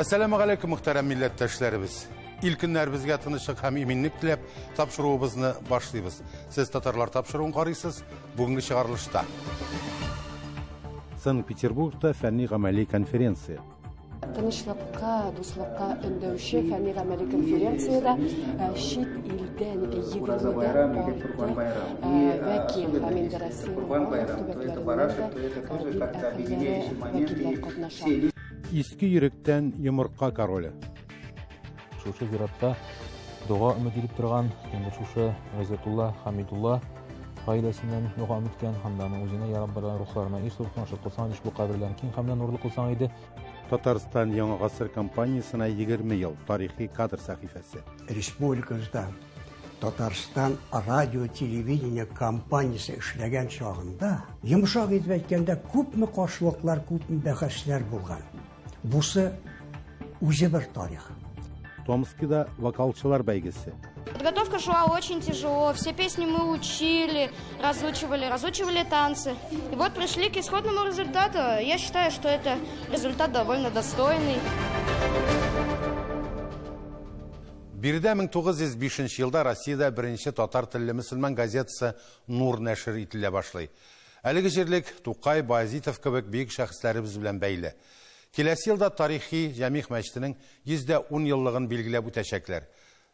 Әссәламү галәйкүм, мөхтәрәм милләттәшләребез. Ил көннәребезгә тынычлык һәм иминлек теләп, тапшыруыбызны башлыйбыз. Сез татарлар тапшыруын карыйсыз, бүгенге чыгарылышта. Санкт-Петербургта фәнни гамәли конференция. Тынычлыкка, дуслыкка өндәүче фәнни гамәли конференциядә чит илдән 20-дән артык вәкил һәм инде Россиянең барлык төбәкләреннән дә дин әһелләре, вәкилләр катнаша. Иске Йөректән йомырка короле. Шушы зиратта дога өмет итеп торган, инде шушы Гыйззәтулла Хамидулла гаиләсеннән дога өмет иткән һәм дә аның үзенә, я Раббы, рухларына иш шат кылсаң, бу каберләрен киң һәм дә нурлы кылсаң иде. Татарстан Яңа гасыр компаниясенә 20 ел, тарихи кадр сәхифәсе. Республикабызда Татарстан радио телевидение компаниясе эшләгән чагында, йомшак итеп әйткәндә, күпме каршылыклар, күпме бәхәсләр булган. Бусы үзе бер тарих. Томскида вокалчылар бәйгесе. Подготовка шла очень тяжело. Все песни мы учили, разучивали, разучивали танцы. И вот пришли к исходному результату. Я считаю, что это результат довольно достойный. Биредә 1905 елда Россиядә беренче татар телле мөселман газетасы Нур нәшер ителә башлый. Әлеге җирлек Тукай, Баязитов кебек бөек шәхесләребез белән бәйле. Киләсе елда тарихи Җәмигъ мәчетенең 110 еллыгын билгеләп үтәчәкләр.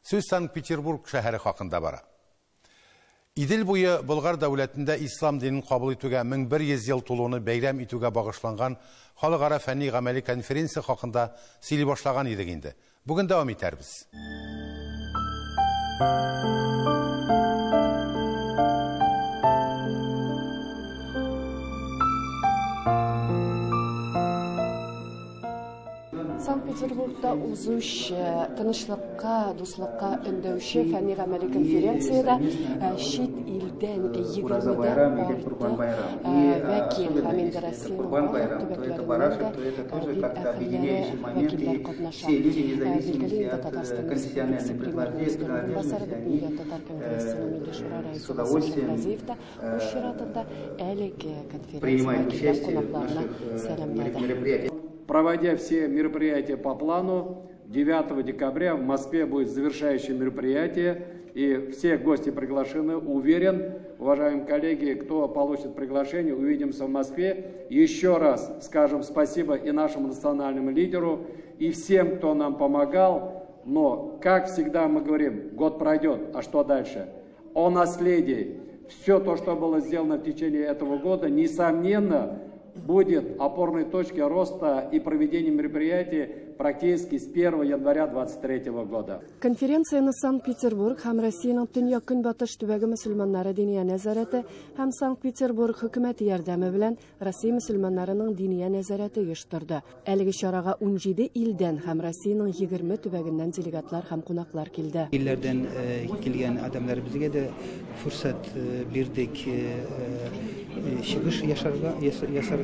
Сүз Санкт-Петербург шәһәре хакында бара. Идел буе Болгар дәүләтендә ислам динен кабул итүгә 1100 ел тулуны бәйрәм итүгә багышланган халыкара фәнни гамәли конференция хакында сөйли башлаган идек инде. Бүген дәвам итәрбез. Санкт-Петербургта узучы тынычлыкка, дуслыкка өндәүче фәнни гамәли конференциядә чит илдән 20-дән артык вәкил һәм инде Россиянең барлык төбәкләреннән дә дин әһелләре, вәкилләр катнаша. Билгеле инде, Татарстан Республикасы Премьер-министры урынбасары, Бөтендөнья татар конгрессының Милли шура рәисе Васил Шәйхразиев та үз чиратында әлеге конференциягә килгән кунакларны сәламләде. Проводя все мероприятия по плану, 9 декабря в Москве будет завершающее мероприятие, и все гости приглашены. Уверен, уважаемые коллеги, кто получит приглашение, увидимся в Москве. Еще раз скажем спасибо и нашему национальному лидеру, и всем, кто нам помогал. Но, как всегда мы говорим, год пройдет, а что дальше? О наследии. Все то, что было сделано в течение этого года, несомненно, будет опорной точкой роста и проведения мероприятий практически с 1 января 2023 года. Конференцияне Санкт-Петербург һәм Россиянең төньяк-көнбатыш төбәге мөселманнары диния нәзарәте һәм Санкт-Петербург хөкүмәте ярдәме белән Россия мөселманнарының диния нәзарәте оештырды. Әлеге чарага 17 илдән һәм Россиянең 20 төбәгеннән делегатлар һәм кунаклар килде. Илләрдән килгән адәмнәребезгә дә форсат бирдек чыгыш ясарга.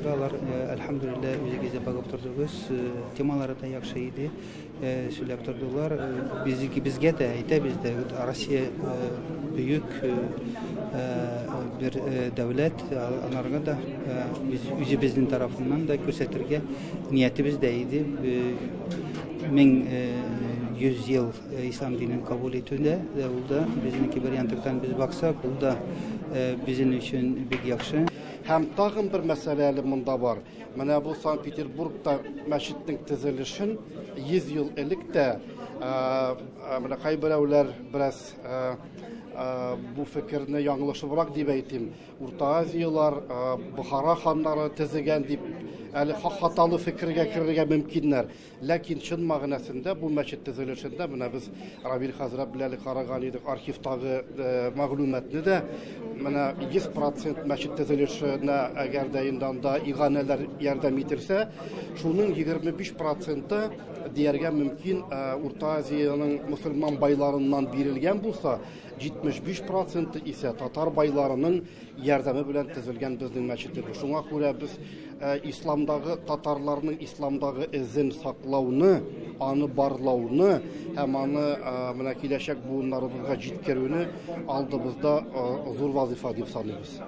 Алар, әлхәмдүлилләһ, үзегез дә багып тордыгыз, темалары да яхшы иде, сөйләп тордылар. Безгә дә әйтәбез дә, Россия бөек бер дәүләт, аларга да без үзебезнең тарафыннан да күрсәтергә ниятебез дә иде. 1100 ел ислам динен кабул итүдә ул да безнеке бер янтыктан без баксак, ул да безнең өчен бик яхшы. Һәм тагын бер мәсьәлә әле монда бар. Менә бу Санкт-Петербургта мәчетнең төзелешен 100 ел элек тә менә кайберәүләр бераз бу фикерне яңлышыбрак дип әйтим. Урта Азиялар, Бухара ханнары төзегән дип әле хаталы фикергә керергә мөмкиннәр. Ләкин чын мәгънәсендә бу мәчет төзелешендә менә без Равил хәзрәт белән караган идек архивтагы мәгълүматны да, менә 100% мәчет төзелешенә әгәр дә инде анда иганәләр ярдәм ителсә, шуның 25% дияргә мөмкин Урта Азиянең мөселман байларыннан бирелгән булса, 75% исә татар байларының ярдәме белән төзелгән безнең мәчетебез. Шуңа күрә без исламдагы татарларның исламдагы эзен саклауны, аны барлауны һәм аны менә киләчәк буыннарыбызга җиткерүне алдыбызда зур вазифа дип саныйбыз.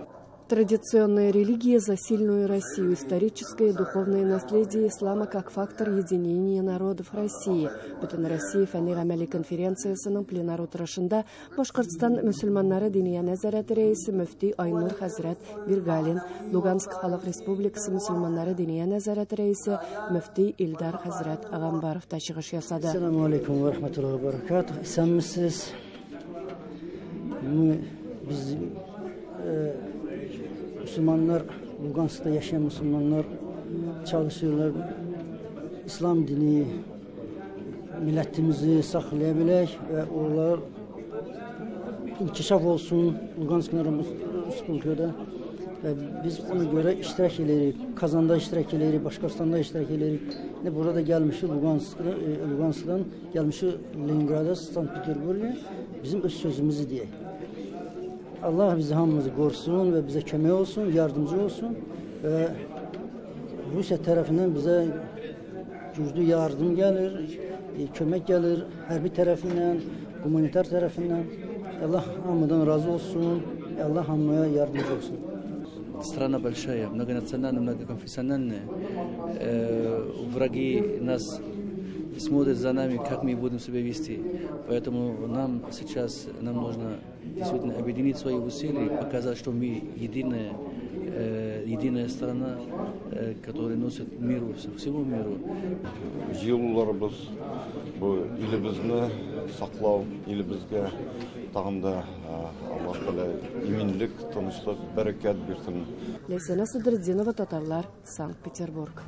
Традиционная религия за сильную Россию, историческое и духовное наследие ислама как фактор единения народов России. Бөтенроссия фәнни-гамәли конференциясенең пленар утырышында Башкортстан мөселманнары диния нәзарәте рәисе мөфти Айнур хәзрәт Биргалин, Луганск халык республикасы мөселманнары диния нәзарәте рәисе мөфти Илдар хәзрәт Гамбаров та чыгыш ясады. Ассаламу алейкум ва рахматуллахи ва баракатух. Исәнмесез. Мы без Müslümanlar, Lugansk'ta yaşayan Müslümanlar çalışıyorlar. İslam dini milletimizi saxlayabilək və onlar inkişaf olsun Lugansk Respublikada və biz ona görə iştirak edirik. Kazanda iştirak edirik, Başqırstanda iştirak edirik. İndi burada gəlmişik Lugansk'dan gəlmişik Leningrada, Sankt-Peterburg'a bizim öz sözümüzü deyək. Allah bizi hamımızı qorusun və bizə kömək olsun, yardımcı olsun və Rusiya tərəfindən bizə güclü yardım gəlir, kömək gəlir hərbi tərəfindən, humanitar tərəfindən. Allah hamıdan razı olsun, Allah hamıya yardımcı olsun. Страна большая, многонациональная, многоконфессиональная. Враги нас смотрят за нами, как мы будем себя вести. Поэтому нам сейчас нам нужно действительно объединить свои усилия, показать, что мы единая страна, которая носит миру, всему миру. Җыелуларыбыз бу илебезне саклау, илебезгә тагын да Аллаһ Тәгалә иминлек, тынычлык, бәрәкәт бирсен. Ләйсәнә Садретдинова, Татарлар, Санкт-Петербург.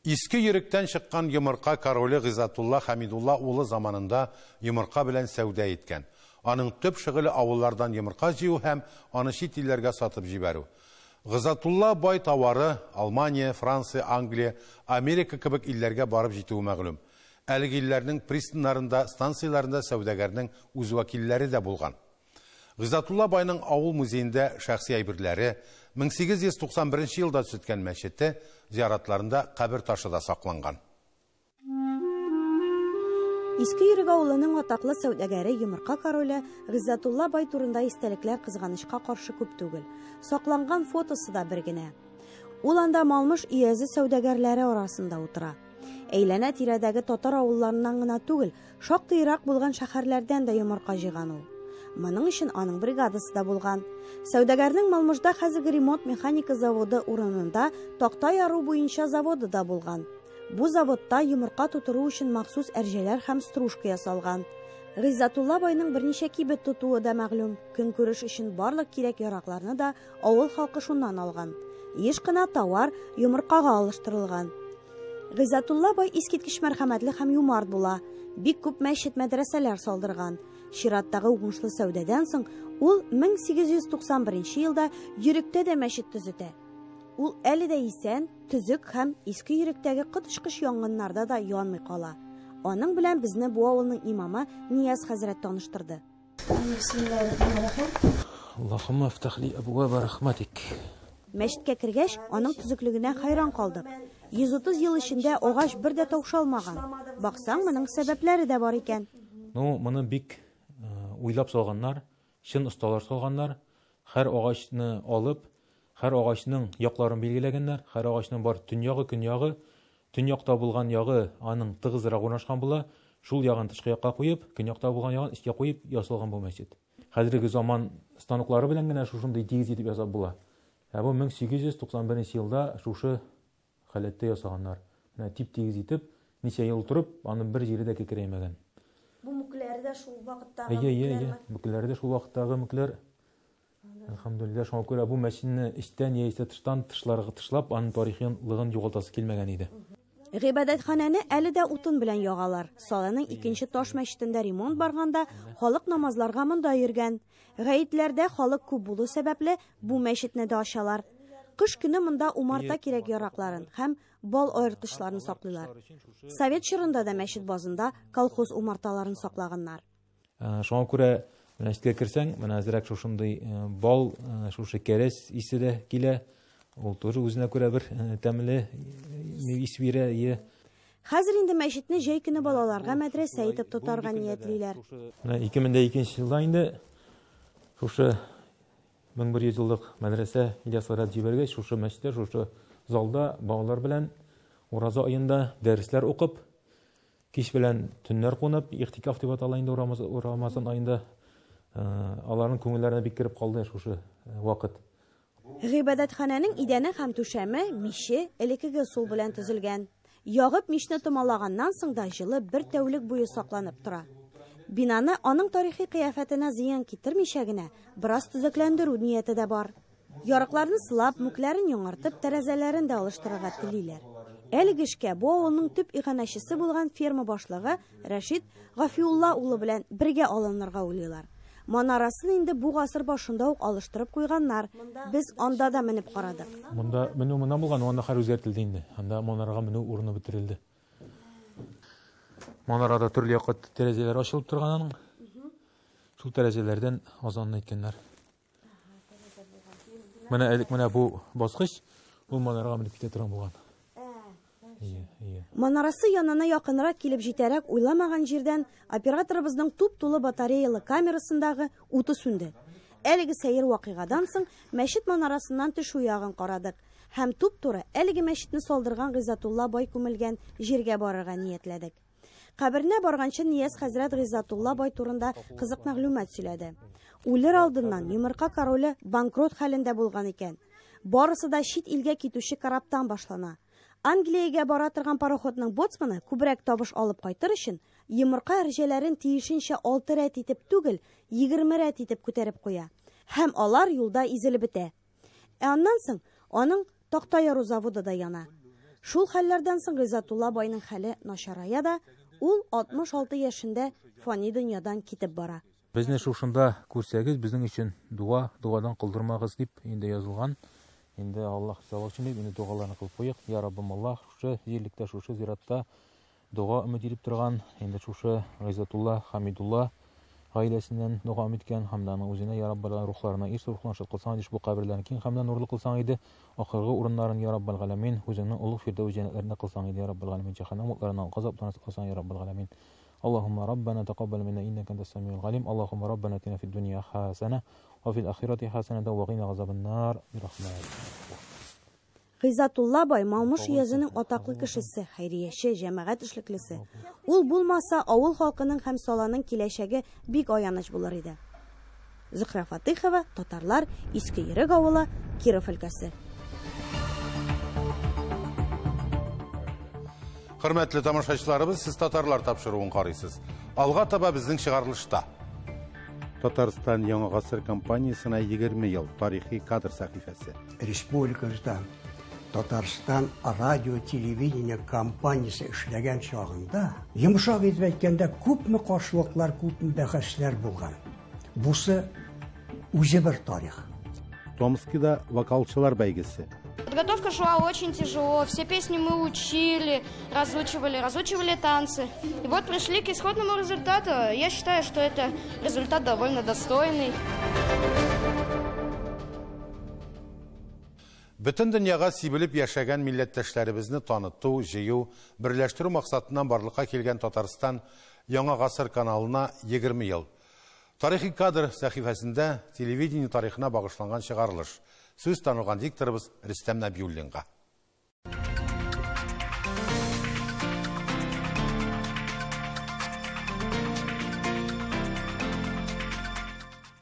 Иске Йөректән чыккан йомырка короле Гыйззәтулла Хәмидулла улы заманында йомырка белән сәүдә иткән. Аның төп шөгыле авыллардан йомырка җыю һәм аны чит илләргә сатып җибәрү. Гыйззәтулла бай товары Алмания, Франция, Англия, Америка кебек илләргә барып җитүе мәгълүм. Әлеге илләрнең пристаннарында, станцияләрендә сәүдәгәрнең үз вәкилләре дә булган. Гыйззәтулла байның авыл музеенда шәхси әйберләре, 1891 елда төзеткән мәчете, зияратларында кабер ташы да сакланган. Иске Йөрек авылының атаклы сәүдәгәре йомырка короле Гыйззәтулла бай турында истәлекләр кызганычка каршы күп түгел. Сакланган фотосы да бер генә. Ул анда Малмыж өязе сәүдәгәрләре арасында утыра. Әйләнә тирәдәге татар авылларыннан гына түгел, шактый ерак булган шәһәрләрдән дә йомырка җыйган ул. Моның өчен аның бригадасы да булган. Сәүдәгәрнең Малмыжда хәзерге ремонт механика заводы урынында такта яру буенча заводы да булган. Бу заводта йомырка тутыру өчен махсус әрҗәләр һәм стружка ясалган. Гыйззәтулла байның берничә кибет тотуы да мәгълүм. Көнкүреш өчен барлык кирәк-яракларны да авыл халкы шуннан алган. Еш кына товар йомыркага алыштырылган. Гыйззәтулла бай искиткеч мәрхәмәтле һәм юмарт була. Бик күп мәчет, мәдрәсәләр салдырган. Чираттагы уңышлы сәүдәдән соң ул 1891 елда Йөректә дә мәчет төзетә. Ул әле дә исән, төзек һәм Иске Йөректәге коточкыч янгыннарда да янмый кала. Аның белән безне бу авылның имамы Нияз хәзрәт таныштырды. Аллаһумма ифтах ли абваба рахматик. Мәчеткә кергәч, аның төзеклегенә хайран калдык. 130 ел эчендә агач бер дә таушалмаган. Баксаң, моның сәбәпләре дә бар икән. Ну, моны бик уйлап салганнар, чын осталар салганнар. Һәр агачны алып, һәр агачның якларын билгеләгәннәр. Һәр агачның бар төньягы, көньягы, төньякта булган ягы аның тыгызрак урнашкан була. Шул ягын тышкы якка куеп, көньякта булган ягын эчкә куеп ясалган бу мәчет. Хәзерге заман станоклары белән генә шушындый тигез итеп ясап була. Ә бу 1891 елда шушы халәттә ясаганнар. Менә тип-тигез итеп, ничә ел торып, аны бер җире дә кекерәймәгән. Бу мүкләре дә шул вакыттагы Әйе, әйе, әйе. Мүкләре дә шул вакыттагы мүкләр. Әлхәмдүлилләһ, шуңа күрә бу мәчетне эчтән яисә тыштан тышларга тышлап, аның тарихилыгын югалтасы килмәгән иде. Гыйбадәтханәне әле дә утын белән ягалар. Саланың икенче таш мәчетендә ремонт барганда халык намазларга монда йөргән. Гаетләрдә халык күп булу сәбәпле бу мәчетне дә ачалар. Кыш көне монда умарта кирәк-яракларын һәм бал аерткычларын саклыйлар. Совет чорында да мәчет базында колхоз умарталарын саклаганнар. Шуңа күрә мәчеткә керсәң, менә әзрәк шушындый бал, шушы кәрәз исе дә килә. Ул тоже үзенә күрә бер тәмле ис бирә. Хәзер инде мәчетне җәй көне балаларга мәдрәсә итеп тотарга ниятлиләр. Менә 2002 елда инде шушы 1100 еллык мәдрәсә Ильяс хәзрәт җибәргәч, шушы мәчеттә, шушы залда балалар белән ураза аенда дәресләр укып, кич белән төннәр кунып, ихтикаф дип атала инде Рамазан аенда, аларның күңелләренә бик кереп калды шушы вакыт. Гыйбадәтханәнең идәне һәм түшәме, миче элеккеге ысул белән төзелгән. Ягып мичне томалаганнан соң да җылы бер тәүлек буе сакланып тора. Бинаны аның тарихи кыяфәтенә зыян китермичә генә бераз төзекләндерү нияте дә бар. Ярыкларны сылап, мүкләрен яңартып, тәрәзәләрен дә алыштырырга телиләр. Әлеге эшкә бу авылның төп иганәчесе булган ферма башлыгы Рәшит Гафиулла улы белән бергә алынырга уйлыйлар. Манарасын инде бу гасыр башында ук алыштырып куйганнар. Без анда да менеп карадык. Монда менү моннан булган, анда хәл үзгәртелде инде. Анда манарага менү урыны бетерелде. Манарада төрле якка тәрәзәләр ачылып торган аның. Шул тәрәзәләрдән азанны әйткәннәр. Менә элек менә бу баскыч, ул манарага менеп китә торган булган. Манарасы янына якынрак килеп җитәрәк уйламаган җирдән операторыбызның туп-тулы батареялы камерасындагы уты сүнде. Әлеге сәер вакыйгадан соң мәчет манарасыннан төшү ягын карадык һәм туп-туры әлеге мәчетне салдырган Гыйззәтулла бай күмелгән җиргә барырга ниятләдек. Каберенә барганчы Нияз хәзрәт Гыйззәтулла бай турында кызык мәгълүмат сөйләде. Үлер алдыннан йомырка короле банкрот хәлендә булган икән. Барысы да чит илгә китүче корабтан башлана. Англиягә бара торган пароходның боцманы күбрәк табыш алып кайтыр өчен йомырка әрҗәләрен тиешенчә 6 рәт итеп түгел, 20 рәт итеп күтәреп куя. Һәм алар юлда изелеп бетә. Ә аннан соң аның такта яру заводы да яна. Шул хәлләрдән соң Гыйззәтулла байның хәле начарая да, ул 66 яшендә фани дөньядан китеп бара. Безне шушында күрсәгез, безнең өчен дуа, дуадан калдырмагыз дип инде язылган. Инде Аллаһ ризалыгы өчен дип инде дугаларны кылып куйык. Я Раббым Аллаһ, шушы җирлектә, шушы зиратта дога өмет итеп торган, инде шушы Гыйззәтулла Хамидулла гаиләсеннән дога өмет иткән һәм дә аның үзенә, я Раббал галәмин, рухларына ир рухларын шат кылсаң иде, бу каберләрен киң һәм дә нурлы кылсаң иде, ахыргы урыннарын, я Раббал галәмин, үзеңнең олуг фирдәүс җәннәтләрендә кылсаң иде, я Раббал галәмин, җәһәннәм утларыннан, газапларыннан сакласаң, я Раббал галәмин. Аллаһумма раббана тақаббал минна иннака антас самиул галим. Аллаһумма раббана атина фид дунья хасана ва фил ахирати хасана ва қина азабан нар. Бирахматик. Гыйззәтулла бай Малмыж өязенең атаклы кешесе, хәйрияче, җәмәгать эшлеклесе. Ул булмаса, авыл халкының һәм саланың киләчәге бик аяныч булыр иде. Зөһрә Фатыйхова, Татарлар, Иске Йөрек авылы, Киров өлкәсе. Хөрмәтле тамашачыларыбыз, сез Татарлар тапшыруын карыйсыз. Алга таба безнең чыгарылышта. Татарстан Яңа гасыр компаниясенә 20 ел тарихи кадр сәхифәсе. Республикабызда Татарстан радио телевидение компаниясе эшләгән чагында, йомшак итеп әйткәндә, күпме каршылыклар, күпме бәхәсләр булган. Бусы үзе бер тарих. Томскида вокалчылар бәйгесе. Подготовка шла очень тяжело, все песни мы учили, разучивали, разучивали танцы. И вот пришли к исходному результату. Я считаю, что это результат довольно достойный. Бөтен дөньяга сибелеп яшәгән милләттәшләребезне таныту, җыю, берләштерү максатыннан барлыкка килгән Татарстан Яңа гасыр каналына 20 ел. Тарихи кадр сәхифәсендә телевидение тарихына багышланган чыгарылыш. Сүз танылган дикторыбыз Рөстәм Нәбиуллинга.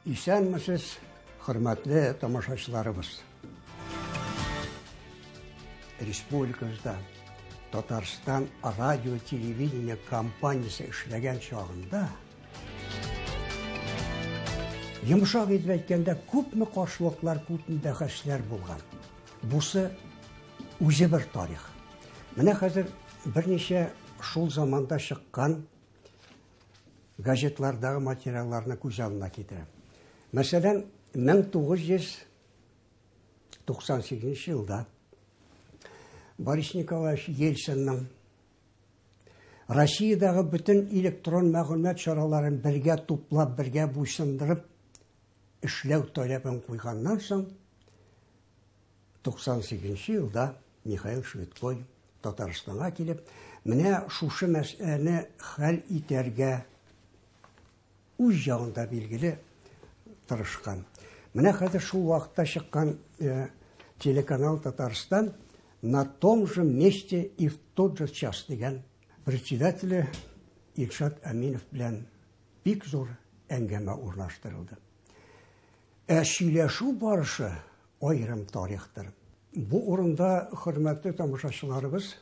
Исәнмесез, хөрмәтле тамашачыларыбыз. Республикабызда Татарстан радио телевидение компаниясе эшләгән чагында, йомшак итеп әйткәндә, күпме каршылыклар, күпме бәхәсләр булган. Бусы үзе бер тарих. Менә хәзер берничә шул заманда чыккан газетлардагы материалларны күз алдына китерәм. Мәсәлән, 1998 елда Борис Николаевич Ельцинның Россиядәге бөтен электрон мәгълүмат чараларын бергә туплап, бергә буйсындырып эшләү таләбен куйганнан соң 98 елда Михаил Швыдкой Татарстанга килеп, менә шушы мәсьәләне хәл итәргә үз ягында билгеле тырышкан. Менә хәзер шул вакытта чыккан телеканал Татарстан на том же месте и в тот же час дигән председателе Илшат Әминов белән бик зур әңгәмә урнаштырылды. Ә сөйләшү барышы аерым тарихтыр. Бу урында, хөрмәтле тамашачыларыбыз,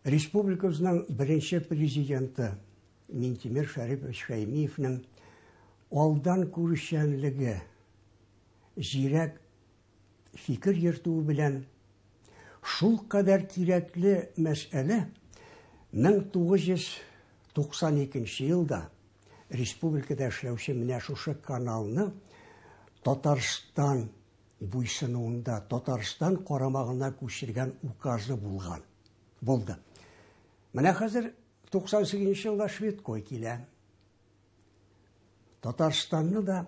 республикабызның беренче президенты Минтимер Шәрипович Шәймиевнең алдан күрүчәнлеге, зирәк фикер йөртүе белән шул кадәр кирәкле мәсьәлә 1992 елда республикада эшләүче менә шушы каналны Татарстан буйсынуында, Татарстан карамагына күчергән указы булган. Булды. Менә хәзер 98 елда Швидкой килә. Татарстанны да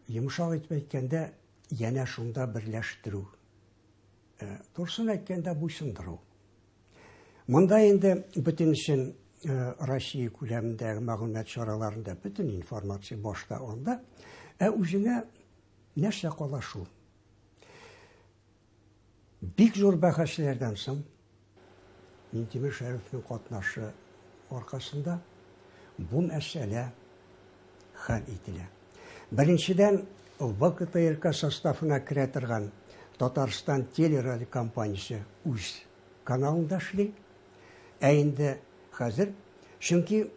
йомшак итеп әйткәндә янә шунда берләштерү. Турысын әйткәндә буйсындыру. Монда инде бөтенесен Россия күләмендәге мәгълүмат чараларында бөтен информация башта анда, ә үзеңә нәрсә кала шул. Бик зур бәхәсләрдән соң Минтимер Шәриповның катнашы аркасында бу мәсьәлә хәл ителә. Беренчедән, ВКТРК составына керә торган Татарстан телерадиокомпаниясе үз каналында эшли. Ә инде хәзер, чөнки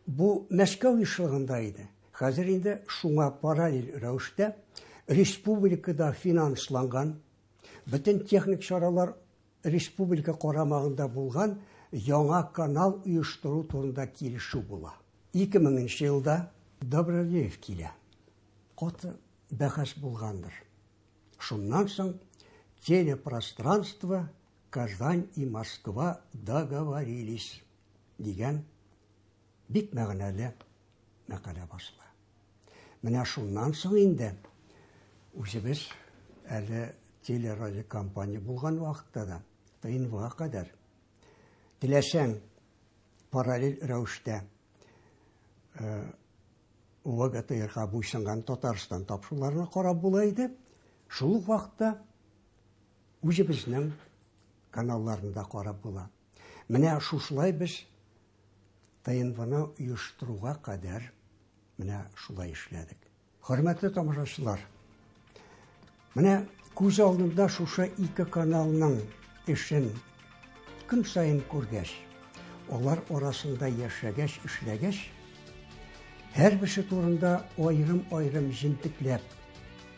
бу Мәскәү ешлыгында иде. Хәзер инде шуңа параллель рәвештә республикада финансланган, бөтен техник чаралар республика карамагында булган яңа канал оештыру турында килешү була. 2000 елда Добродеев килә. Каты бәхәс булгандыр. Шуннан соң телепространство Казань и Москва договорились дигән бик мәгънәле мәкалә басыла. Менә шуннан соң инде үзебез әле телерадиокомпания булган вакытта да ТНВга кадәр теләсәң параллель рәвештә ВГТРга буйсынган Татарстан тапшыруларына карап була иде. Шул ук вакытта үзебезнең каналларында да карап була. Менә шушылай без ТНВны оештыруга кадәр менә шулай эшләдек. Хөрмәтле тамашачылар, менә күз алдында шушы ике каналның эшен көн саен күргәч, алар арасында яшәгәч, эшләгәч, һәрберсе турында аерым-аерым җентекләп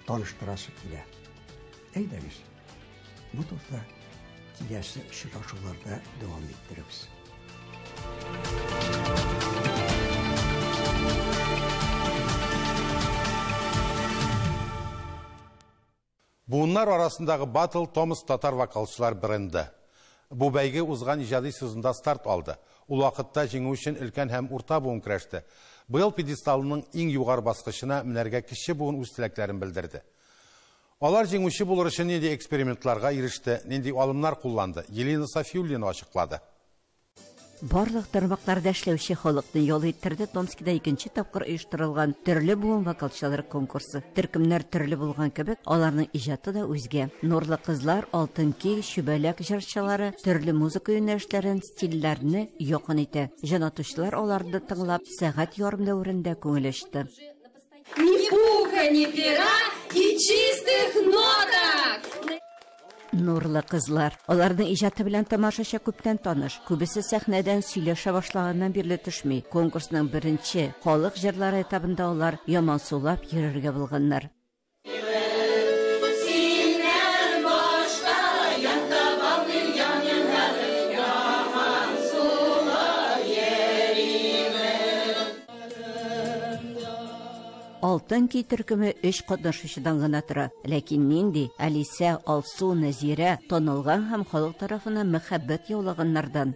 таныштырасы килә. Әйдәгез, бу турыда киләсе очрашуларда дәвам иттеребез. Буыннар арасындагы батл Томас татар вокалчылар бренды. Бу бәйге узган иҗади сезонда старт алды. Ул вакытта җиңү өчен өлкән һәм урта буын көрәште. Быел пьедесталның иң югары баскычына менәргә кече буын үз теләкләрен белдерде. Алар җиңүче булыр өчен нинди экспериментларга иреште, нинди алымнар кулланды, Елена Софиуллина ачыклады. Барлык тармакларда эшләүче халыкны ял иттерде Томскида икенче тапкыр оештырылган төрле буын вокалчылар конкурсы. Төркемнәр төрле булган кебек, аларның иҗаты да үзгә. Нурлы кызлар, алтын кил, чүбәләк җырчылары төрле музыка юнәлешләрен, стильләрне якын итә. Җанатучылар аларны тыңлап, сәгать ярым дәверендә күңел ачты. Ни пуха, ни пера и чистых ноток! Нурлы кызлар. Аларның иҗаты белән тамашачы күптән таныш. Күбесе сәхнәдән сөйләшә башлаганнан бирле төшми. Конкурсның беренче халык җырлары этабында алар ямансулап йөрергә булганнар. Алтын кий төркеме 3 катнашучыдан гына тора. Ләкин нинди? Алисә, Алсу, Нәзирә танылган һәм халык тарафыннан мәхәббәт яулаганнардан.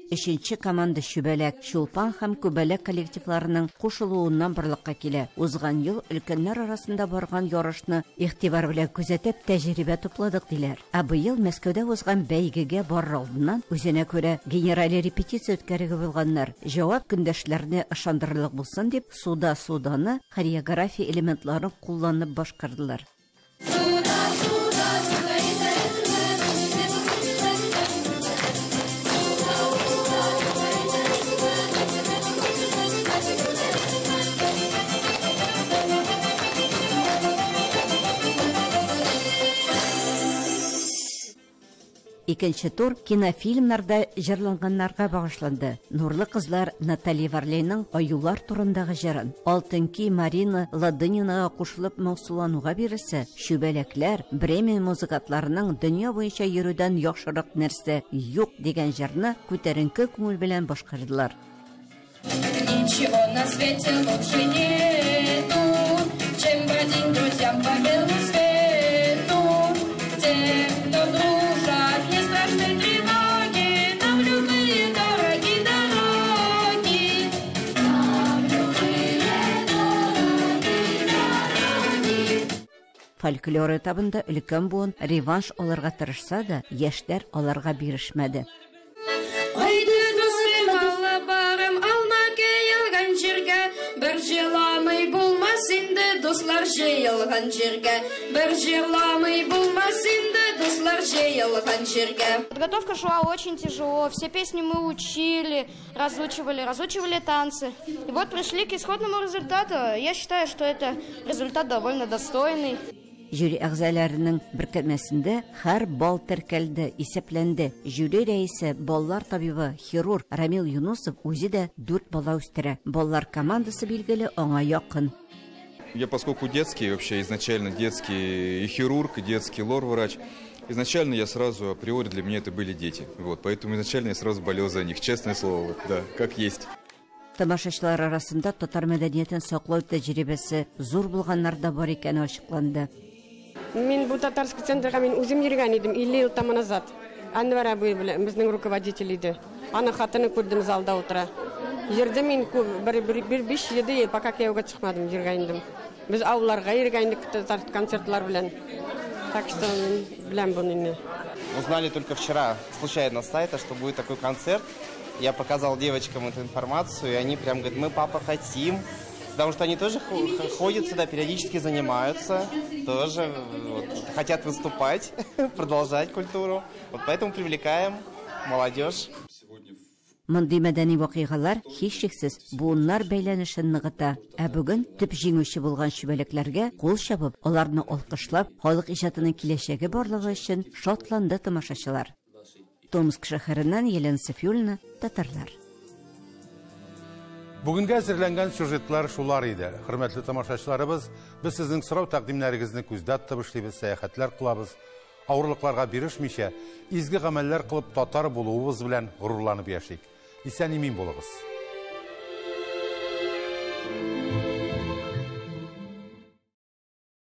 Өченче команда Чүбәләк, Чулпан һәм Күбәләк коллективларының кушылуыннан барлыкка килә. Узган ел өлкәннәр арасында барган ярышны игътибар белән күзәтеп, тәҗрибә тупладык, диләр. Ә быел Мәскәүдә узган бәйгегә барыр алдыннан үзенә күрә генераль репетиция үткәрергә булганнар. Җавап көндәшләрне ышандырырлык булсын дип, Суда суданы хореография элементларын кулланып башкардылар. Суда, суда, суда, Икенче тур кинофильмнарда җырланганнарга багышланды. Нурлы кызлар Наталья Варлейның аюлар турындагы җырын, Алтын көй Марина Ладынинага кушылып моңсулануга бирелсә, Чүбәләкләр Бремен музыкантларының дөнья буенча йөрүдән яхшырак нәрсә юк дигән җырны күтәренке күңел белән башкардылар. Ничего на свете лучше нету, чем бродить друзьям по белу свету. Тем, кто дружат, не страшны тревоги, нам любые дороги дороги. Нам любые дороги дороги. Фольклор этабында өлкән буын реванш алырга тырышса да, яшьләр аларга бирешмәде. Кайда дустым алып барым алма кыелган җиргә, бер җырламый булмас инде дуслар җыелган җиргә, бер җырламый булмас инде дуслар җыелган җиргә. Подготовка шла очень тяжело, все песни мы учили, разучивали, разучивали танцы. И вот пришли к исходному результату. Я считаю, что это результат довольно достойный. Жюри әгъзаларының беркетмәсендә һәр балл теркәлде, исәпләнде. Жюри рәисе, балалар табибы, хирург Рамил Юнусов үзе дә дүрт бала үстерә. Балалар командасы билгеле аңа якын. Я, поскольку детский, вообще изначально детский и хирург, и детский лор-врач, изначально я сразу, априори для меня это были дети. Вот, поэтому изначально я сразу болел за них, честное слово, вот, да, как есть. Тамашачылар арасында татар мәдәниятен саклау тәҗрибәсе зур булганнар да бар икәне ачыкланды. Мин бу татарский центрга мин үзем йөргән идем 50 ел тому назад. Әнвәр абый белән безнең руководитель иде. Аның хатыны күрдем залда утыра. Йөрдем мин күп, бер, бер, бер 5-7 ел, пока кияүгә чыкмадым, йөргән идем. Без авылларга йөргән идек татар концертлар белән. Так что мин беләм буны инде. Узнали только вчера, случайно с сайта, что будет такой концерт. Я показал девочкам эту информацию, и они прям говорят, мы, папа, хотим. Потому что они тоже ходят сюда, периодически занимаются, тоже вот, хотят выступать, продолжать культуру. Вот поэтому привлекаем молодежь. Мондый мәдәни вакыйгалар һичшиксез буыннар бәйләнешен ныгыта. Ә бүген төп җиңүче булган чүбәләкләргә кул чабып, аларны алкышлап, халык иҗатының киләчәге барлыгы өчен шатланды тамашачылар. Томск шәһәреннән Елена Софиуллина, Татарлар. Бүгенгә әзерләнгән сюжетлар шулар иде. Хөрмәтле тамашачыларыбыз, без сезнең сорау тәкъдимнәрегезне күздә тотып эшлибез, сәяхәтләр кылабыз. Авырлыкларга бирешмичә, изге гамәлләр кылып татар булуыбыз белән горурланып яшик. Исән имин булыгыз.